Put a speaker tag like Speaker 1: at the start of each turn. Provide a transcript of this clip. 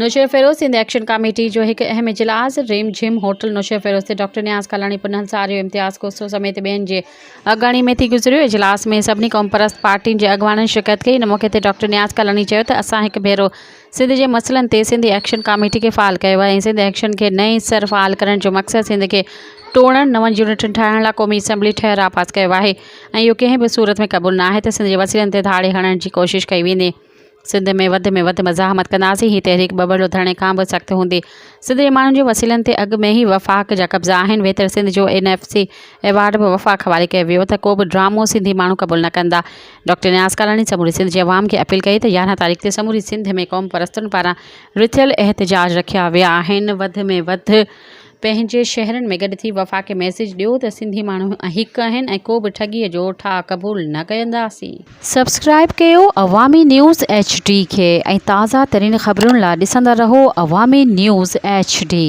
Speaker 1: Naushahro Feroze Sindh action committee جو هڪ اهم اجلاس ريم جھم هوٽل نوشهروفيروز تي ڊاڪٽر نياز ڪالاڻي، پنهل ساريو، امتياز کوسو سميت ٻين جي اڳواڻي ۾ ٿي گذريو. اجلاس ۾ سڀني قومپرست پارٽين جي اڳواڻن شرڪت ڪئي. ان موقعي تي ڊاڪٽر نياز ڪالاڻي چيو ته اسان هڪ ڀيرو سنڌ جي مسئلن تي سنڌ ايڪشن ڪاميٽي کي فعال ڪيو آهي ۽ سنڌ ايڪشن کي نئين سر فعال ڪرڻ جو مقصد سنڌ کي ٽوڙڻ، نون يونٽن ٺاهڻ لاء قومي اسيمبلي ٺهراء پاس ڪيو آهي ۽ اهو ڪنهن به صورت ۾ قبول ناهي ته سنڌ جي وسيلن تي ڌاڙي هڻڻ جي ڪوشش ڪئي ويندي. سنڌ ۾ وڌ ۾ وڌ مزاحمت ڪنداسين، هي تحريڪ ٻٻرلو ڌرڻي کان به سخت هوندي. سنڌ جي ماڻهن جي وسيلن تي اڳ ۾ ئي وفاق جا قبضا آهن، ويتر سنڌ جو اين ايف سي ايوارڊ به وفاق حوالي ڪيو ويو ته ڪو به ڊرامو سنڌي ماڻهو قبول نه ڪندا. ڊاڪٽر نياز ڪالاڻي سموري سنڌ جي عوام کي اپيل ڪئي ته 11 تاريخ تي سموري سنڌ ۾ قومپرستن پاران رٿيل احتجاج رکيا ويا آهن، وڌ ۾ وڌ پنهنجي شهرن ۾ گڏ ٿي وفاق کي ميسيج ڏيو ته سنڌي ماڻهو هڪ آهن ۽ ڪو به ٺڳيء جو ٺاهه قبول نه ڪنداسين.
Speaker 2: سبسڪرائيب ڪيو عوامي نيوز ايڇ ڊي کي ۽ تازه ترين خبرن لا ڏسندا رهو عوامي نيوز ايڇ ڊي.